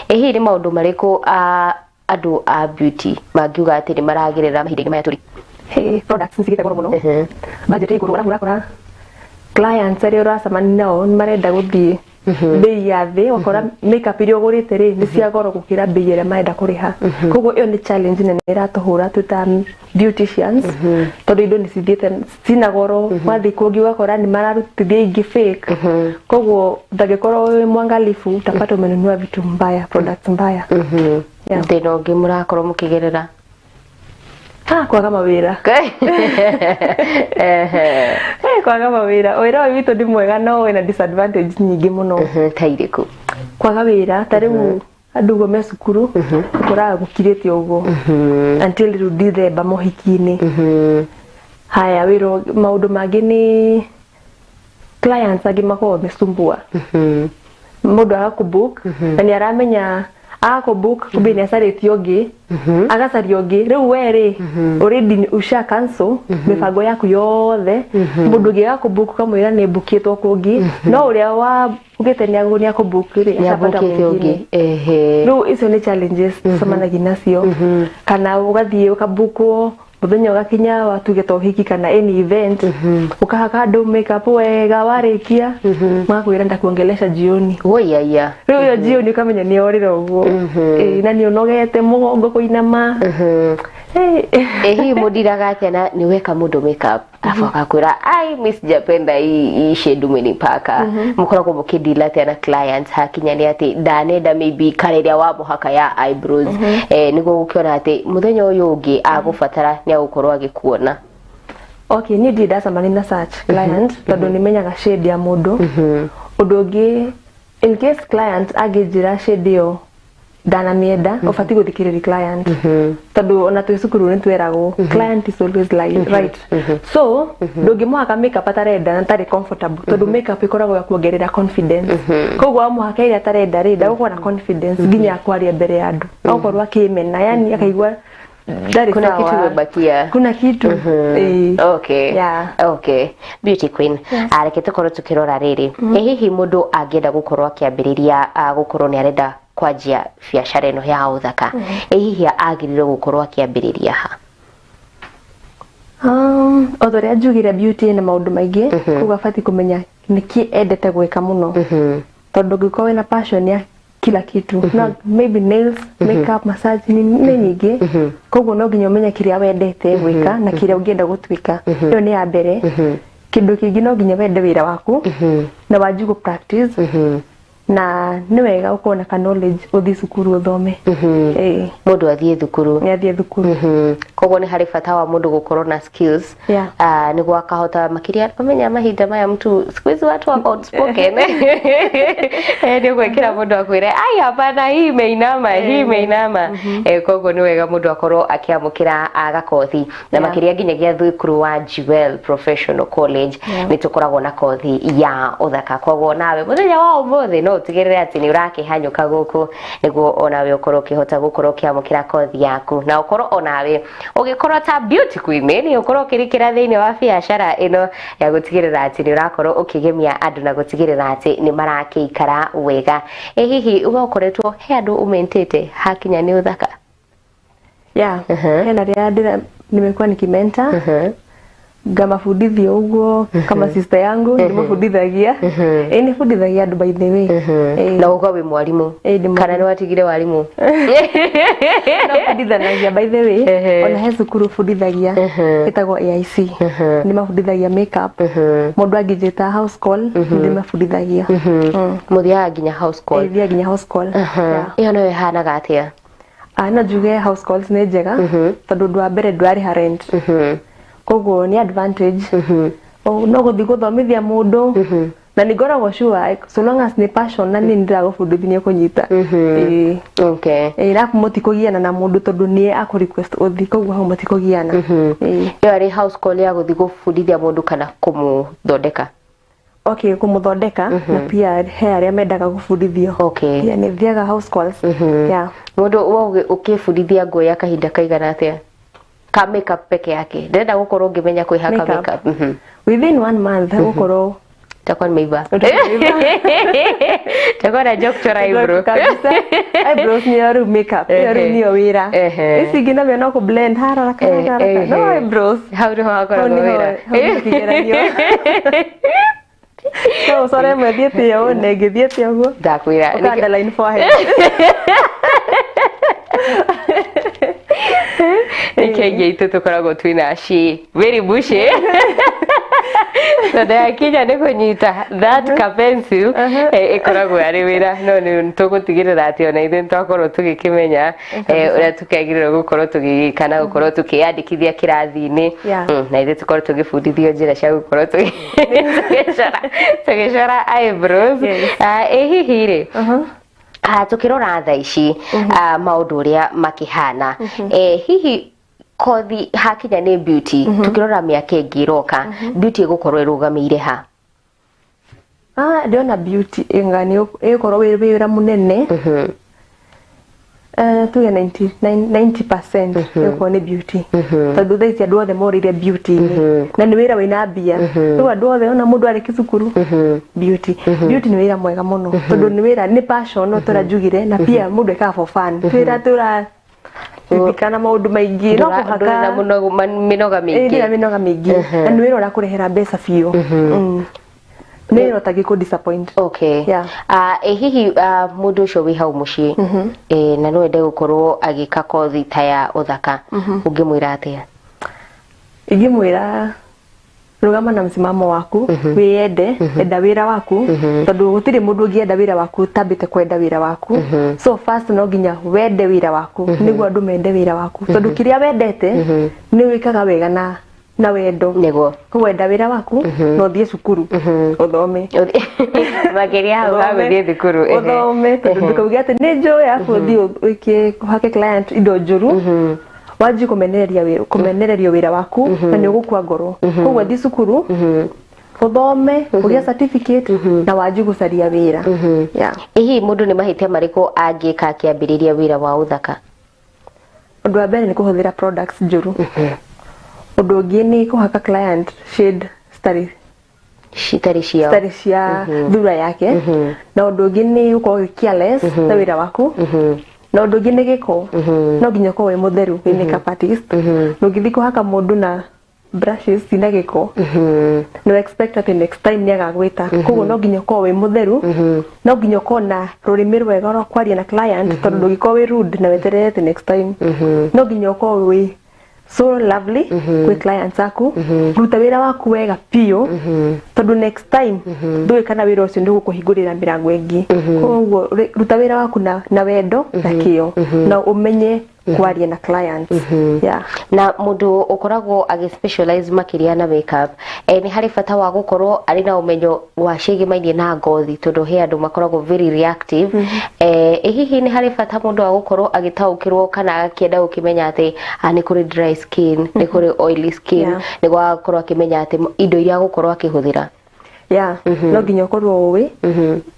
Ĩ hihi nĩ maũndũ marĩkũ andũ a beauty mangiuga atĩ nĩ maragerera mahinda-inĩ maya tũrĩ? Hey, products nĩ cigĩte goro mũno, budget ĩ igũrũ, arabu ũrakora clients arĩa ũracemania nao nĩ marenda gũthiĩ bei ya thĩ, ũgakora makeup iria ũgũrĩte rĩ nĩ cia goro gũkĩra bei ĩrĩa marenda kũrĩha. Koguo ĩyo nĩ challenge nene ĩratũhũra twĩ ta beauticians tondũ indo nĩ cithiĩte cina goro, wathiĩ kũngĩ ũgakora nĩ mararutithia ingĩ fake. Koguo ũtangĩkorwo wĩ mwangalifu utapata umenunua vitu mbaya, products mbaya. Yeah. Thĩna ũngĩ mũrakorwo mũkĩgerera? Kwaga mawĩra. Kwaga mawĩra, wĩra ũyũ witũ nĩ mwega no wĩna disadvantage nyingĩ mũno. Ta irĩkũ? Kwaga wĩra, ta rĩu andũ ũguo me cukuru ũkoraga gũkirĩte ũguo until rĩu December mohiki-inĩ. Haya, wĩra maũndũ mangĩ nĩ clients angĩ makoragwo mesumbua mũndũ agakũbook na nĩ aramenya agakũbook, kumbe nĩ acarĩtie ũngĩ, agacaria ũngĩ. Rĩu we rĩ already usha cancel mĩbango yaku yothe, mũndũ ũngĩ agakũbook ũkamwĩra nĩ mbukĩtwo kũngĩ, no ũrĩa wa ugĩte nĩ akũbook rĩ Nĩ acapata abũkĩte ũngĩ. mwingine. Rĩu icio nĩ challenges tũcemanagia nacio, kana ũgathiĩ ũkabukwo mũthenya ũgakinya wa tuge ta ũhiki kana any event, ũkahaka andũ makeup wega, warĩkia magakwĩra ndakuongelesha jioni. Woiyaia. Rĩu ĩyo jioni ũkamenya nĩ yorĩra ũguo. Ĩĩ, na nĩ ũnogete mũgongo kũinama. Ĩ hihi mũndiraga atĩa na nĩ weka mũndũ makeup alafu akakwĩra, "Ai, mi sijapenda hii shade umenipaka"? Mũkoragwo mũkĩdeal atĩa na clients hakinya nĩ atĩ ndanenda maybe kara ĩrĩa wamũhaka ya eyebrows, nĩguo gũkĩona atĩ mũthenya ũyũ ũngĩ agũbatara nĩ agũkorwo agĩkuona? Okay, niĩ ndirĩ ndacemania na such client tondũ nĩ menyaga shade ya mũndũ. Ũndũ ũngĩ, in case client angĩnjĩra shade ĩyo Ndanamĩenda, ũbatiĩ gũthikĩrĩria client, tondũ ona twĩ cukuru nĩ tweragwo client is always right. So ndũngĩmũhaka makeup atarenda na atarĩ comfortable, tondũ makeup ĩkoragwo ya kuongerera confidence. Koguo wamũhaka ĩrĩa atarenda rĩ, ndagũkorwo na confidence nginya ya kwaria mbere ya andũ, agakorwo akĩmena, yani akaigua ndarĩ Kuna sawa. kitu imebakia. Kuna kitu. Ĩĩ. Okay. Yeah. Okay, beauty queen. Yes. Ah, reke tũkorwo tũkĩrora rĩrĩ, ĩ hihi mũndũ angĩenda gũkorwo akĩambĩrĩria, gũkorwo nĩ arenda kwanjia biacara ĩno ya ũthaka, ĩ hihi agĩrĩirwo gũkorwo akĩambĩrĩria ha? O ta ũrĩa njugire, beauty ĩna maũndũ maingĩ, koguo abatiĩ kũmenya nĩkĩ endete gwĩka mũno, tondũ ũngĩkorwo wĩna passion ya kila kitu, no maybe nails, makeup, massage, nĩ nyingĩ. Koguo no nginya ũmenye kĩrĩa wendete gwĩka na kĩrĩa ũngĩenda gũtuĩka. Ĩyo nĩ ya mbere. Kĩndũ kĩngĩ, no nginya wende wĩra waku na wanjie gũ practice, na nĩ wega ũkorwo na ka knowledge, ũthiĩ cukuru ũthome. Ĩĩ. Mũndũ athiĩ thukuru. Nĩ athiĩ thukuru. Koguo nĩ harĩ bata wa mũndũ gũkorwo na skills, nĩguo akahota makĩria ũmenya mahinda maya mtu siku hizi watu wako outspoken. Nĩ ũgwĩkĩra mũndũ akwĩre, "Ai, hapana, hii imeinama, hii imeinama." Koguo nĩ wega mũndũ akorwo akĩamũkĩra gakothi na makĩria nginyagia thukuru wa Jewel Professional College, nĩ tũkoragwo na kothi ya ũthaka. Koguo nawe mũthenya wa ũmũthĩ no ũtigĩrĩre atĩ nĩ ũrakĩhanyũka gũkũ nĩguo onawe ũkorwo ũkĩhota gũkorwo ũkĩamũkĩra kothi yaku, na ũkorwo onawe ũgĩkorwo ta beauty queen, nĩ ũkorwo ũkĩrikĩra thĩinĩ wa biacara ĩno ya gũtigĩrĩra atĩ nĩ ũrakorwo ũkĩgemia andũ na gũtigĩrĩra atĩ nĩ marakĩikara wega. Ĩ hihi we ũkoretwo he andũ ũmentĩte hakinya nĩ ũthaka? Yeah, hena rĩa ndĩra nimekuwa nikimenta, ngamabundithia ũguo kama sister yangu ndimabundithagia. Ĩ, nĩbundithagia andũ, by the way. Ĩĩ. Na ũga wĩ mwarimũ Ĩĩ, ndĩ kana nĩ watigire warimũ? No bundithanagia, by the way. Ona he cukuru bundithagia ĩtagwo AIC, nĩmabundithagia makeup. Mũndũ angĩnjĩta house call, ndĩmabundithagia. Mũthiaga nginya house call? Ĩĩ, thiaga nginya house call. Yeah. Ĩyo nayo ĩhanaga atĩa? Ah, no njuge house calls nĩ njega, tondũ ũndũ wa mbere ndũrarĩha rent, koguo nĩ advantage. No gũthiĩ gũthomithia mũndũ, na nĩ ngoragwo sure so long as nĩ passion na nĩ ndĩragũbundithia nĩ ũkũnyita. Ĩĩ. Ĩĩ, arabu mũtikũgiana na mũndũ, tondũ nĩ akũ request ũthiĩ, koguo hau mũtikũgiana. Ĩĩ. Ĩyo arĩ house call ya gũthiĩ gũbundithia mũndũ kana kũmũthondeka? Okay, kũmũthondeka, na pia he arĩa mendaga gũbundithio. Yeah, nĩ thiaga house calls. Yeah. Mũndũ we ũkĩbundithia nguo ya kahinda kaigana atĩa ka makeup peke yake? Ndĩrenda gũkorwo ngĩmenya kwĩhaka Makeup. makeup. Within one month gũkorwo Takuwa nimeiva, takuwa najua kuchora eyebrow. Kabisa, eyebrows niyo rĩu makeup, ĩyo rĩu nĩyo wĩra. Ici ingĩ nabio no kũ blend haraka haraka, no eyebrows hau nĩho hakoragwo hau nĩho- wĩra. Hau nĩho kĩgeranio. No ũcore ĩmwe ĩthiĩte ũũ na ĩngĩ ĩthiĩte ũguo. Ndakwĩra. Ũka underline forehead. Nĩkĩo aingĩ aitũ tũkoragwo twĩna shi very bushy, tondũ yakinya nĩ kũnyita that ka pencil, ĩkoragwo arĩ wĩra. No nĩ tũgũtigĩrĩra atĩ ona ithuĩ nĩtwakorwo tũgĩkĩmenya ũrĩa tũkĩagĩrĩirwo gũkorwo tũgĩgĩka na gũkorwo tũkĩyandĩkithia kĩrathi-inĩ, na ithuĩ tũkorwo tũgĩbundithio njĩra cia gũkorwo tũgĩcora eyebrows. Ah, ĩ hihi rĩ, tũkĩrora thaa ici, maũndũ ũrĩa makĩhana, hihi kothi hakinya nĩ beauty, tukĩrora mĩaka ĩngĩ ĩroka, beauty ĩgũkorwo ĩrũgamĩire ha? Ah, ndĩrona beauty ĩnga nĩ ĩgũkorwo wĩ wĩra mũnene. Tuge 90% ĩgũkorwo nĩ beauty, tondũ thaa ici andũ othe morĩire beauty-inĩ, na nĩ wĩra wĩna mbia. Rĩu andũ othe, ona mũndũ arĩki cukuru, beauty. Beauty nĩ wĩra mwega mũno, tondũ nĩ wĩra, nĩ passion, no tũrĩa njugire, na pia mũndũ ekaga for fun. Twĩra tũra ririkana maũndũ maingĩ no Ndũra- ndũrĩ na mũhaka mĩnoga Ĩĩ, mĩingĩ. ndĩrĩ na mĩnoga mĩingĩ, na nĩ wĩra ũrakũrehera mbeca biũ. Nĩ wĩra ũtangĩkũ disappoint. Okay. Yeah. Ĩ hihi mũndũ ũcio wĩ hau mũciĩ, na no ende gũkorwo agĩka kothi ta ya ũthaka, ũngĩmwĩra atĩa? Ingĩmwĩra, rũgama na msimamo waku, wĩyende, enda wĩra waku, tondũ gũtirĩ mũndũ ũngĩenda wĩra waku ũtambĩte kwenda wĩra waku. So first no nginya wende wĩra waku nĩguo andũ mende wĩra waku, tondũ kĩrĩa wendete nĩ wĩkaga wega na na wendo. Nĩguo. Wenda wĩra waku na ũthiĩ cukuru ũthome. Makĩria hau ha gũthiĩ thukuru. Ũthome tondũ ndũkauge atĩ nĩ njũĩ arabu ũthiĩ wĩke ũhake client indo njũru. Wanjie kũmenereria wĩra kũmenererio wĩra waku na nĩ ũgũkua ngoro. Koguo thiĩ cukuru ũthome ũgĩe certificate na wanjie gũcaria wĩra. Yeah. Ĩ hihi mũndũ nĩ mahĩtia marĩkũ angĩka akĩambĩrĩria wĩra wa ũthaka? Ũndũ wa mbere nĩ kũhũthĩra products njũru. Ũndũ ũngĩ nĩ kũhaka client shade citarĩ citarĩ ciao citarĩ cia thura yake. Na ũndũ ũngĩ nĩ gũkorwo wĩ careless na wĩra waku. Na ũndũ ũngĩ nĩ gĩko. No nginya ũkorwo wĩ mũtheru wĩ makeup artist. Ndũngĩthiĩ kũhaka mũndũ na brushes cina gĩko no expect atĩ next time nĩ agagwĩta. Koguo no nginya ũkorwo wĩ mũtheru, no nginya ũkorwo na rũrĩmĩ rwega rwa kwaria na client tondũ ndũngĩkorwo wĩ rude na weterere atĩ next time. No nginya ũkorwo wĩ so lovely kwĩ clients aku, ruta wĩra waku wega biũ tondũ next time ndũĩ kana wĩra ũcio nĩ ũgũkũhingũrĩra mĩrango ĩngĩ. Koguo ruta wĩra waku na wendo na kĩo na ũmenye kwaria na clients. Yeah. Na mũndũ ũkoragwo agĩ specialize makĩria na makeup nĩ harĩ bata wa gũkorwo arĩ na ũmenyo wa ciĩgĩmainie na ngothi tondũ he andũ makoragwo very reactive. Hihi nĩ harĩ bata mũndũ wa gũkorwo agĩtaũkĩrwo kana akĩenda gũkĩmenya atĩ nĩ kũrĩ dry skin, nĩ kũrĩ oily skin, nĩguo agakorwo akĩmenya atĩ indo iria agũkorwo akĩhũthĩra? Yeah, no nginya ũkorwo ũĩ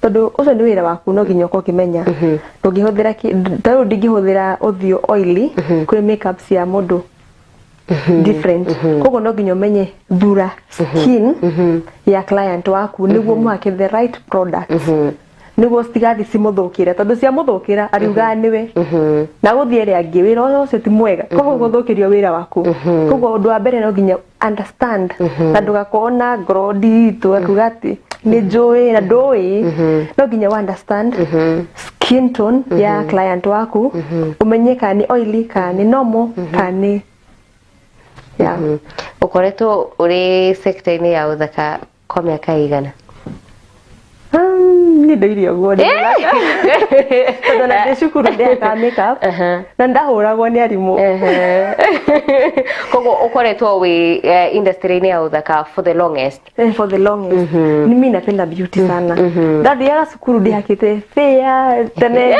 tondũ ũcio nĩ wĩra waku, no nginya ũkorwo ũkĩmenya. Ndũngĩhũthĩra ta rĩu ndingĩhũthĩra ũthiũ oily kwĩ makeup cia mũndũ different. Koguo no nginya ũmenye thura skin ya client waku nĩguo mũhake the right products nĩguo citigathiĩ cimũthũkĩre tondũ ciamũthũkĩra ariugaga nĩwe na gũthiĩ ĩrĩa angĩ wĩra ũcio ti mwega, koguo gũthũkĩrio wĩra waku. Koguo ũndũ wa mbere no nginya understand na ndũgakorwo na ngoro nditũ akiuga atĩ nĩ njũĩ na ndũĩ. No nginya wa understand skin tone ya client waku, ũmenye kana nĩ oily kana nĩ normal kana nĩ yeah. Ũkoretwo ũrĩ sector-inĩ ya ũthaka kwa mĩaka ĩigana? Niĩ ndoire ũguo tondũ ona ndĩ cukuru ndehakaga makeup na ndahũragwo nĩ arimũ. Koguo ũkoretwo wĩ industry-inĩ ya ũthaka for the longest? For the longest. Ni mimi napenda beauty sana. Ndathiaga cukuru ndĩhakĩte fair tene.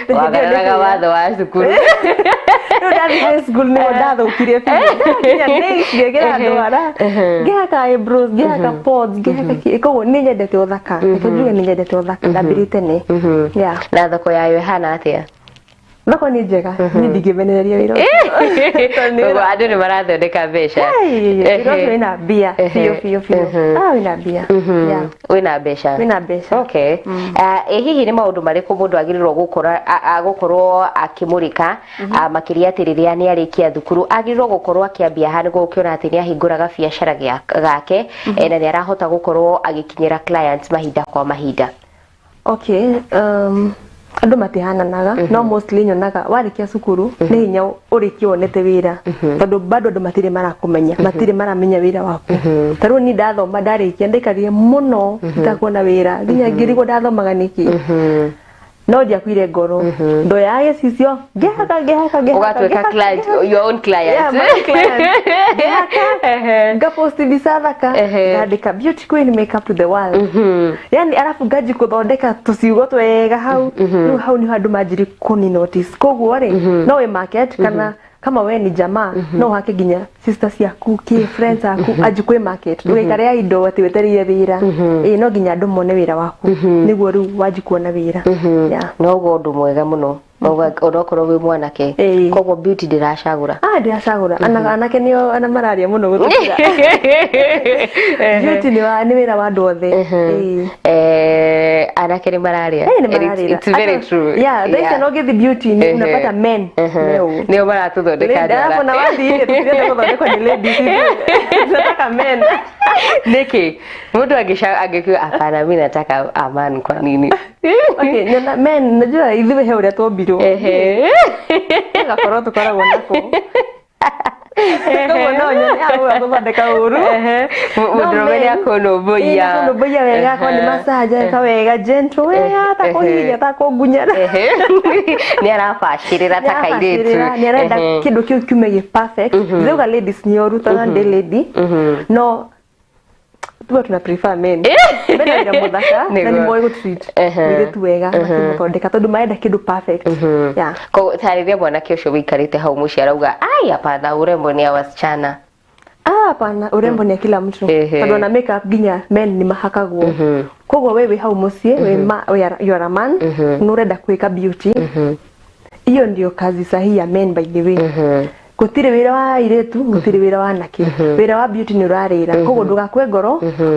Wagararaga watho wa cukuru. Rĩu ndathiĩ high school nĩguo ndathũkirie biũ. Nginya nails ngĩkĩra ndwara, ngĩhaka eyebrows, ngĩhaka pods, ngĩhaka kĩ. Koguo nĩ nyendete ũthaka. Reke njuge nĩ nyendete ũthaka, ndambĩrĩrie tene. Yeah. Na thoko yayo ĩhana atĩa? Thoko nĩ njega, niĩ ndingĩmenereria wĩra ũcio. Tondũ nĩ Koguo wĩra- andũ nĩ marathondeka mbeca? Hey, wĩra ũcio wĩna mbia biũ biũ biũ. Ah, wĩna mbia. Yeah. Wĩna mbeca? Wĩna mbeca. Okay. Ĩ hihi nĩ maũndũ marĩkũ mũndũ agĩrĩirwo gũkora gũkorwo akĩmũrĩka makĩria atĩ rĩrĩa nĩ arĩkia thukuru agĩrĩirwo gũkorwo akĩambia ha nĩguo ũkĩona atĩ nĩ ahingũraga biacara gake na nĩ arahota gũkorwo agĩkinyĩra clients mahinda kwa mahinda? Okay, andũ matihananaga no mostly nyonaga warĩkia cukuru nĩ hinya ũrĩkie wonete wĩra tondũ bado andũ matirĩ marakũmenya, matirĩ maramenya wĩra waku. Ta rĩu niĩ ndathoma ndarĩkia ndaikarire mũno itakuona wĩra nginya ngĩrigwo ndathomaga nĩkĩ, no ndiakuire ngoro, ndoyaga gĩcicio ngĩhaka ngĩhaka ngĩhaka. Ũgatuĩka ngĩhaka, client, ngĩhaka. your own client. Yeah, my client. Ngĩhaka, ngapost mbica thaka, ngandĩka "Beauty queen makeup to the world", yani arabu nganji kũthondeka tũciugo twega hau. Rĩu hau niho andũ manjiri kũni notice. Koguo rĩ, no wĩ market kana kama we ni jamaa no ũhake nginya sister ciaku ki friends aku anji kwĩ market, ndũgaikare ya indo atĩ wetereire wĩra. Ĩĩ, no nginya andũ mone wĩra waku nĩguo rĩu wanji kuona wĩra. Yeah. Noguo ũndũ mwega mũno onokorwo wĩ mwanake. Koguo beauty ndĩracagũra? Ah, ndĩracagũra. Anake nĩo ana mararia mũno gũtũkĩra. Beauty nĩ wĩra wa andũ othe. Ĩĩ. Anake nĩ mararia. Eh, nĩ And mararĩra. it's very true. Yeah, thaa ici no ũngĩthiĩ beauty nĩ unapata men meo. Nĩo maratũthondeka Alafu ndwara. na wathiĩ tũtirenda gũthondekwo nĩ ladies ithuĩ. Tunataka men. Nĩkĩ mũndũ angĩkiuga hapana, mi nataka amani, kwa nini? Okay, nyona men, najua ithuĩ he ũrĩa twombirwo. Gakorwo tũkoragwo nako. Koguo no nyone hau agũthondeka ũru. Mũndũrũme nĩ akũnũmbũiya. Akũnũmbũiya wega, akorwo nĩ massage eka wega, gentle wega, atakũhihinya, atakũngunyana. Nĩ arabacĩrĩra ta kairĩtu. Nĩ arenda kĩndũ kĩu kiume gĩ perfect. Ndĩrauga ladies nĩ oru, tondũ ndĩ lady, no tuwe tuna prefer men. Men wĩra mũthaka na nĩ moĩ gũ-treat mũirĩtu wega makĩmũthondeka, tondũ marenda kĩndũ perfect. Yeah. Koguo tarĩria mwanake ũcio wĩikarĩte hau mũciĩ arauga, "Ai, hapana, urembo ni ya wasichana." Ah, hapana, urembo ni ya kila mtu, tondũ ona makeup nginya men nĩ mahakagwo. Koguo we wĩ hau mũciĩ, wĩ you are a man, nĩ ũrenda kwĩka beauty, hiyo ndio kazi sahihi ya men. By the way, gũtirĩ wĩra wa airĩtu, gũtirĩ wĩra wa anake. Wĩra wa beauty nĩ ũrarĩra, koguo ndũgakue ngoro.